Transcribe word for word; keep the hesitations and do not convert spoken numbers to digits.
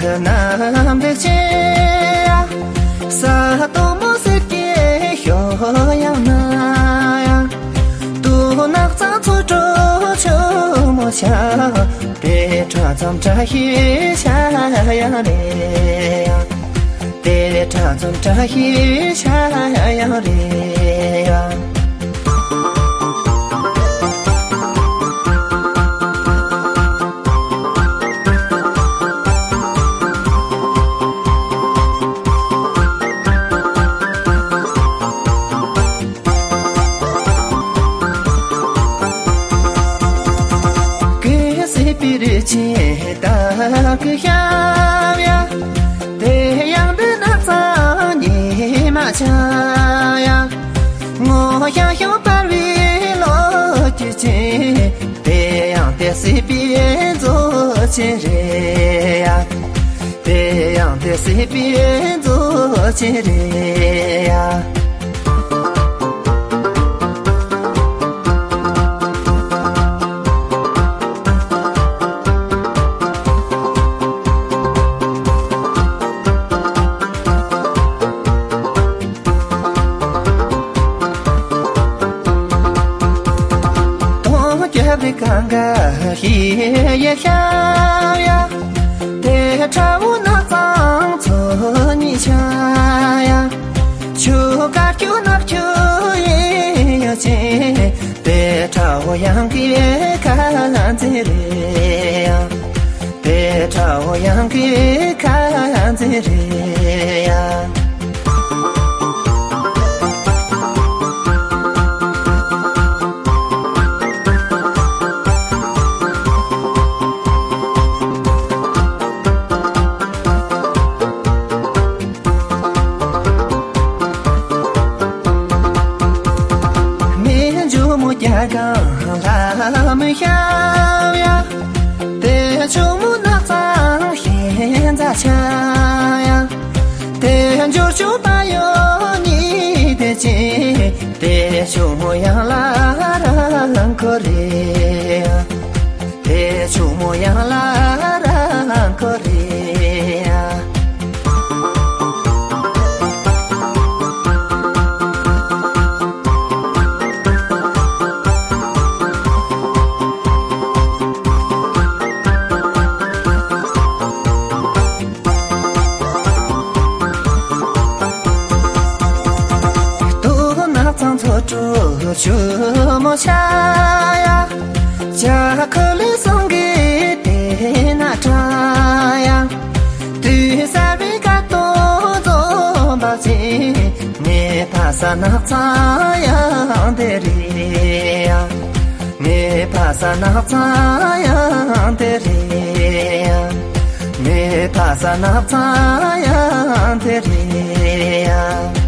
གནམ་ལེགས་བྱེད་ཡ། ས་དོ་མོ་སེར་སྐྱའི་ཞོ་ཡང་ན་ཡང་། དུ་ནག་ཚང་ཚོ་གྲོ་ཆུ་མོ་ཆ། དེ་ཁྲ་ཙམ་བཀྲ་ཤིས་ཤ་ཡང་རེད་ཡ། དེ་ཁྲ་ཙམ་བཀྲ་ཤིས་ཤ་ཡང་རེད་ཡ། གི་སི་པི་རི་ཆེ་ད་གི་ཤ་ཡ། དེ་ཡང་འདི་ན་ཚ་ཉི་མ་ཆ་ཡ། ངོ་ཤ་ཤོ་པར་བི་ལོ་ཅི་ཆེ། དེ་ཡང་དེ་སི་པི་མཛོ་ཆེ་རེད་ཡ། དེ་ཡང་དེ་སི་པི་མཛོ་ཆེ་རེད་ཡ། དོང་རྒྱབ་རི་གང་ག་ཧི་ཡེ་ཤ་ཡ། དེ་ཁྲ་བོ་ནག་ཚང་ཚོ་གཉིས་ཆ་ཡ། ཆུ་དཀར་ཆུ་ནག་ཆུ་ཡེ་ཡ་ཆེ། དེ་ཁྲ་བོ་ཡང་གི་ཁ་ཚེ་རེད་ཡ། དེ་ཁྲ་བོ་ཡང་གི་ཁ་ཚེ་རེད་ཡ། མེ་འཇོ་མོ་རྒྱ་གང་ལ་མི་ཤ་ཡ། དེ་ཆུ་མོ་ནག་ཚང་ཤེས་མཛའ་ཆ་ཡ། དེ་འཇོ་ཆུ་པ་ཡོ་ནི་དེ་ཅི། དེ་ཆུ་མོ་ཡང་ལ་རང་ཁོ་རེ་ཡ། དེ་ཆུ་མོ་ཡང་ལ་རང་ཁོ་རེ་ཡ། དུ་ནག་ཚང་ཚོ་གྲུ་ཆུ་མོ་ཆ་ཡ། ཇ་ཁུ་ལི་སང་གི་དེ་ན་ཁྲ་ཡ། དུས་གསར་བའི་ཀ་ཏོ་འཛོམས་པ་ཅི། ངའི་ཕ་ས་ནག་ཚང་ཡང་དེ་རེད་ཡ། ངའི་ཕ་ས་ནག་ཚང་ཡང་དེ་རེད་ཡ། ངའི་ཕ་ས་ནག་ཚང་ཡང་དེ་རེད་ཡ།